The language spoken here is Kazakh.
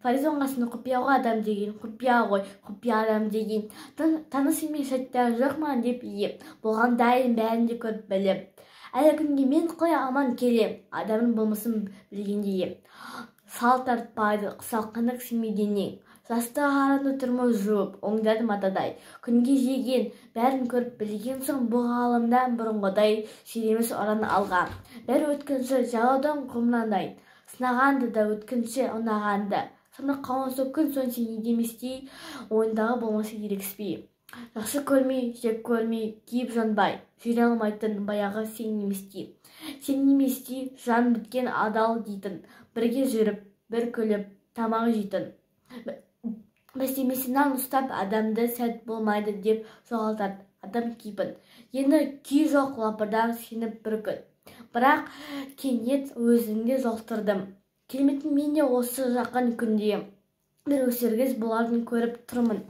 Фариза Оңғарсынова. Құпия ғой адам деген, құпия ғой, құпия адам деген. Таныс емес сәттер жоқ маған деп ие болған, дайын бәрін де көріп біліп. Әлі күнге мен қалай аман келем, адамның болмысын білгендей. Сал тартпайды салқындық сіңбей денең. Жастық араны тұрмыс жуып, оңдады матадай. Күнге жеген, бәрін көріп білген соң, бұл ғаламда бұрынғыдай сүйремес ұран алға. Бәрі өткінші, жалаудан құмырандай. Сынағанды да өткінші, ұнағанды. Саны қауынсы күн соң сен елеместей, ойындағы болмаса ерегіспей. Жақсы көрмей, жек көрмей, күйіп жанбай, жүре алмайтын баяғы сен еместей. Сен еместей, жан біткен адал дейтін, бірге жүріп, бір күліп, тамақ жейтін. Бәстемесінен ұстап адамды сәт болмайды деп жоғалтады адам кейпін. Енді күй жоқ лапырдан сеніп бір күн. Бірақ кенет өзіңді жолықтырдым. Келмейтін мен де осы жақын күнде бір өсергіз боларын көріп тұрмын.